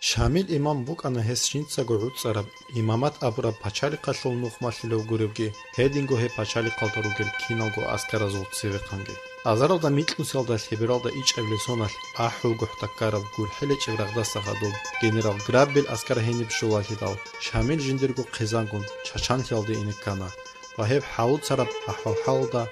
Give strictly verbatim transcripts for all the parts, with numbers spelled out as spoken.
Шамил имам букӀана гьес жинцаго гӀуцӀараб, имамат абураб пачалихъалъул нухмалъулев гуревги, гьединго гьеб пачалихъалда ругел киналго аскаразул цевехъанги. Азаралда микьнусиялда лъебералда ичӀабилеб соналъ АхӀулгохӀда ккараб гурхӀел гьечӀеб рагъдаса хадуб генерал Граббел аскар гьениб щолалъидал, Шамил жиндирго хъизангун Чачанлъиялде ине ккана ва гьеб хӀалуцараб ахӀвал-хӀалалда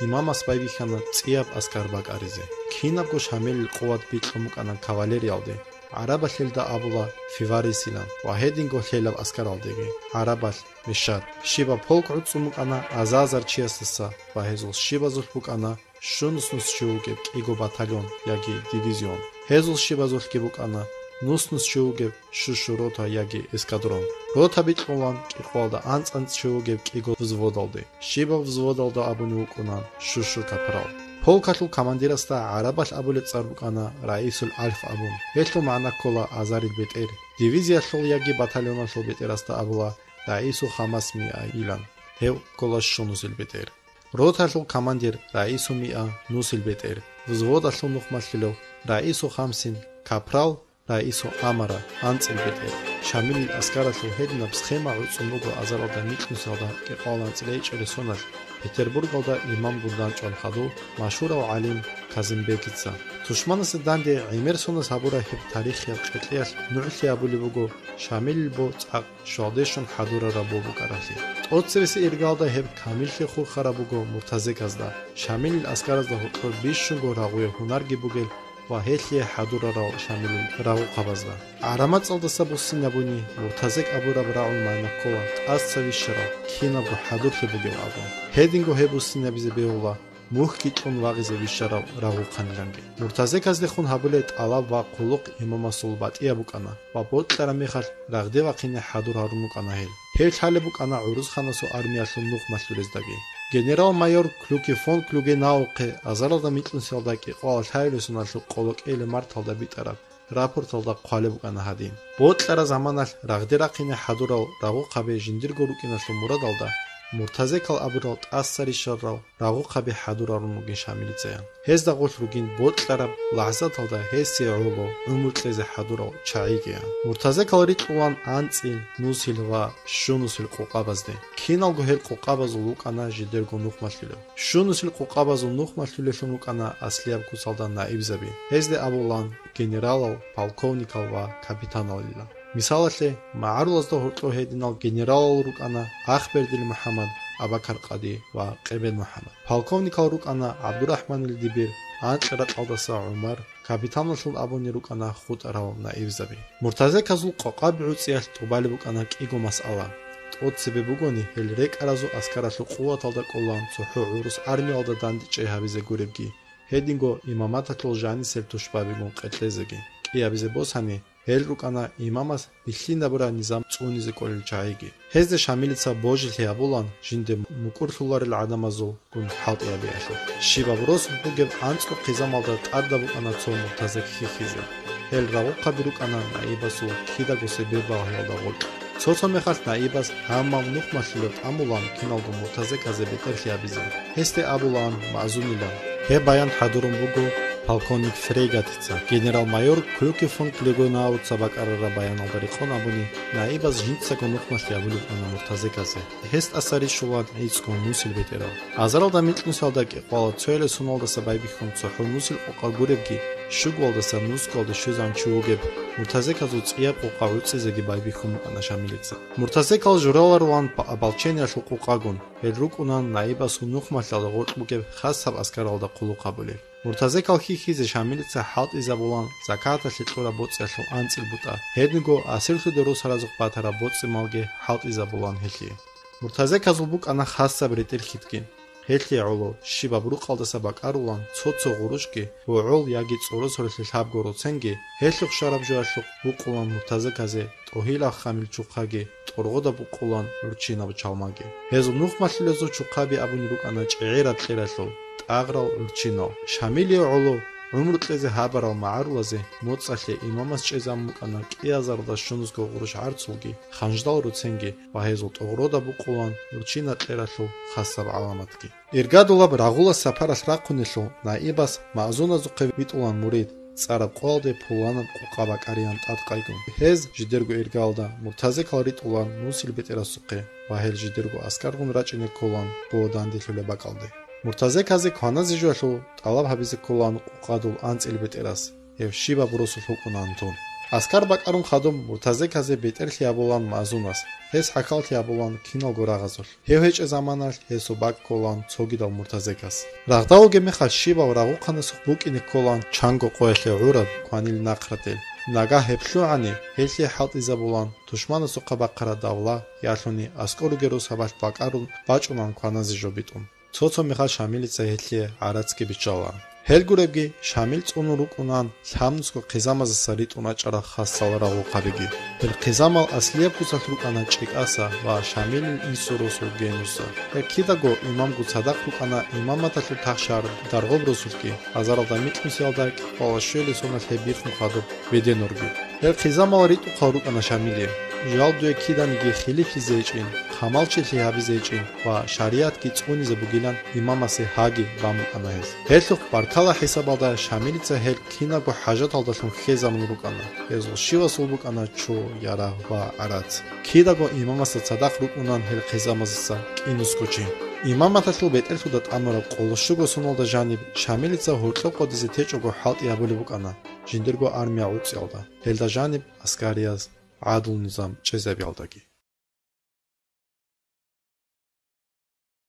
имамас байбихьана цӀияб аскар бакӀаризе. Кинабго Шамилил къуват бикьун букӀана кавалериялде, гӀарабалъ гьелда абула фиварисилан, ва гьединго лъелаб аскаралдеги, гӀарабалъ мешат. Щибаб полк гӀуцӀун букӀана азар-азар чиясдаса ва гьезул щибазулъ букӀана щунус-нус чи вугеб кӀиго батальон яги дивизион. Гьезул щибазулъги букӀана нус-нус чи вугеб щущу рота яги эскадрон. Рота бикьулан кӀикъоялда анцӀ-анцӀ чи вугеб кӀиго взводалде. Щибаб взводалда абуни вукӀуна щущу капрал. Полкалъул командирасда гӀарабалъ абулеб цӀар букӀана Раисул Альф абун. Гьелъул магӀна ккола азарил бетӀер. Дивизиялъул яги батальоналъул бетӀерасда абула Раису Хамас миа илан. Гьев ккола щунусил бетӀер. Роталъул командир Раису миа нусил бетӀер. Взводалъул нухмалъулев Раису Хамсин, капрал Раису Амара анцӀил бетӀер. Шамилил аскаралъул гьединаб схема гӀуцӀун буго азаралда микьнусиялда кӀикъоялда анцӀила ичӀабилеб соналъ Петербургалда имамгун данчӀван хадув машгьурав гӀалим Казимбекица. Тушманасе данде гӀемер соназ гьабураб гьеб тарихияб къеркьеялъ нугӀлъи гьабулеб буго Шамилил бо цӀакъ щвалде щун хӀадурараб бо букӀараблъи. ТӀоцебесеб иргалда гьеб камиллъи хурхараб буго Муртазеказда, Шамилил аскаразда гьоркьор бищунго рагъуе гьунарги бугел ва гьелъие хӀадурарал Шамилил рагъухъабазда. ГӀарамацӀалдаса буссинабуни, Муртазек абураб рагӀул магӀна ккола тӀаса вищарав, кинабго хӀадурлъи бугев абун. Гьединго гьеб буссинабизе бегьула мухьги кьун вагъизе вищарав рагъухъаниланги. Муртазеказдехун гьабулей тӀалаб ва хъулухъ имамасул батӀияб букӀана ва бокьараб мехалъ рагъде вахъине хӀадур гьарун рукӀана гьел. Гьеб лъалеб букӀана гӀурусханасул армиялъул нухмалъулездаги. Генерал-майор Клюке фон Клюгенаухъе азаралда микьнусиялда кӀикъоялда лъабилеб соналъул къоло кӀиабилеб марталда битӀараб рапорталда хъвалеб букӀана гьадин: бокьараб заманалъ рагъде рахъине хӀадурал рагъухъаби жиндирго рукӀиналъул мурадалда Муртазекал абурал тӀаса рищарал рагъухъаби хӀадурарун ругин Шамилицаян. Гьезда гъорлъ ругин бокьараб лахӀзаталда гьесие гӀоло гӀумру кьезе хӀадурал чагӀигиян. Муртазекал рикьулан анцӀил, нусил ва щунусил къокъабазде. Киналго гьел къокъабазул вукӀана жидерго нухмалъулев. Щунусил къокъабазул нухмалъулелъун рукӀана аслияб куцалда наибзаби. Гьезде абулан генералал, полковникал ва капитаналила. Мисалалъе, магӀарулазда гьоркьор гьединал генералал рукӀана Ахбердил МухӀаммад, Абакар Къади ва Къебел МухӀаммад. Полковникал рукӀана ГӀабдурахӀманил Дибир, анкьракьалдаса ГӀумар, капитаналлъун абуни рукӀана хутӀарал наибзаби. Муртазеказул къокъаби гӀуцӀиялъ тӀубалеб букӀана кӀиго масъала. ТӀоцебе бугони, гьел рекӀаразул аскаралъул къуваталда кӀолан цохӀо гӀурус армиялда дандечӀей гьабизе гуребги, гьединго имаматалъул жанисел тушбабигун къеркьезеги. КӀиабизе босани, гьел рукӀана имамас бихьинабураб низам цӀунизе кӀолел чагӀиги. Гьезде Шамилица божилъи гьабулан, жинде мукӀурлъуларел гӀадамазулгун хӀалтӀи гьабиялъул. Щибаб росулъ бугеб анцӀго хъизамалда тӀадаб букӀана цо Муртазек хьихьизе. Гьел рагъухъаби рукӀана наибасул кидаго себеб балагьиялда гъоркь. Цо-цо мехалъ наибас гьаммав нухмалъулев тӀамулан киналго Муртазеказе бетӀерлъи гьабизе. Гьесде абулаан Маъзунилан. Гьеб баян хӀадурун буго полковник Фрейгатица. Генерал-майор Клюке фон Клюгенауца бакӀарараб баяналда рекъон абуни, наибас жинцаго нухмалъи гьабулеб буна Муртазеказе. Гьес тӀаса рищулан гӀицӀго нусил бетӀерал. Азаралда микьнусиялда кӀикъоялда цоялъул соналдаса байбихьун цохӀо нусил къокъа гуребги, щугоялдаса нусгоялде щвезегӀан чи вугеб, Муртазеказул цӀияб къокъа гӀуцӀизеги байбихьун букӀана Шамилица. Муртазекал жураларулан па-, ополчениялъул къокъагун, гьел рукӀунан наибасул нухмалъиялда гъоркь бугеб хасаб аскаралда хъулухъ гьабулел. Муртазекал хьихьизе Шамилица хӀалтӀизабулан закаталъе кьураб боцӀиялъул анцӀил бутӀа, гьединго асирлъуде росаразухъ батараб боцӀи-малги хӀалтӀизабулан гьелъие. Муртазеказул букӀана хасаб ретӀел хьитги. Гьелъие гӀоло щибаб рукъалдаса бакӀарулан цо-цо гъурущги, гьогӀол яги цӀоросоролъи лъабго роценги, гьелъухъ щвараб жоялъухъ букъулан Муртазеказе тӀогьилал хамил чухъаги, тӀоргъода букъулан гӀурччинаб чалмаги. Гьезул нухмалъулезул чухъаби абуни рукӀана чӀегӀераб кьералъул, тӀагърал гӀурччинал. Шамилие гӀоло гӀумру кьезе гьабарал магӀарулазе моцӀалъе имамас чӀезабун букӀана кӀиазарда щунусго гъурущ гӀарцулги, ханждал роценги ва гьезул тӀогъродаб букъулан гӀурччина кьералъул хасаб гӀаламатги. Иргадулаб рагъулаб сапаралъ рахъунелъул наибас Маъзуназухъе витӀулан мурид, цӀараб къоялде пуланаб къукъа бакӀариян тӀадкъайгун. Гьез жидерго иргаялда муртазекал ритӀулан Мусил бетӀерасухъе ва гьел жидерго аскаргун рачӀине кколан цо данделъулеб бакӀалде. Муртазеказе кваназе жоялъул тӀалаб гьабизе кколан къукъадул анцӀил бетӀерас, гьев щибаб росулъ вукӀунаан тун. Аскар бакӀарун хадуб муртазеказе бетӀерлъи гьабулан мазунас, гьес хӀакаллъи гьабулан киналго рагъазулъ. Гьев гьечӀеб заманалъ гьесул бакӀ кколан цогидал муртазекас. Рагъда вугеб мехалъ щибав рагъухъанасухъ букӀине кколан чанго къоялъе гӀураб кванил нахърател. Нагагь гьеб лъугӀани, гьелъие хӀалтӀизабулан тушманасухъа бахъараб давла, ялъуни аскӀор ругел росабалъ бакӀарун бачӀунан кваназе жо битӀун. Цо-цо мехалъ Шамилица гьелъие гӀарацги биччала. Гьел гуребги, Шамил цӀунун рукӀунан лъабнусго хъизамаздаса ритӀун рачӀарал хасал рагъухъабиги. Гьел хъизамал аслияб куцалъ рукӀана ЧӀикӀаса ва Шамилил инсул росул Генуса. Гьел кидаго имамго цадахъ рукӀана имаматалъул тахшагьар Даргъоб росулъги, азаралда микьнусиялда кӀикъоялда щуабилеб соналъ гьеб биххун хадуб Беденурги. Гьел хъизамал ритӀухъал рукӀана Шамилие. Жал дуе киданиги хилифлъизе гьечӀин, хъамалчилъи гьабизе гьечӀин ва шаригӀатги цӀунизе бугилан имамасе гьаги бан букӀана гьез. Гьелъухъ баркала хӀисабалда Шамилица гьел кинабго хӀажаталдалъун хьезабун рукӀана. Гьезул щивасул букӀана чу, ярагъ ва гӀарац. Кидаго имамасда цадахъ рукӀунан гьел хъизамаздаса кӀинусго чи. Имаматалъул бетӀерлъуда тӀамураб къоло щуго соналда жаниб Шамилица гьоркьоб къодизе течӀого хӀалтӀи гьабулеб букӀана жиндирго армия гӀуцӀиялда, гьелда жаниб аскарияз гӀадлу-низам чӀезабиялдаги.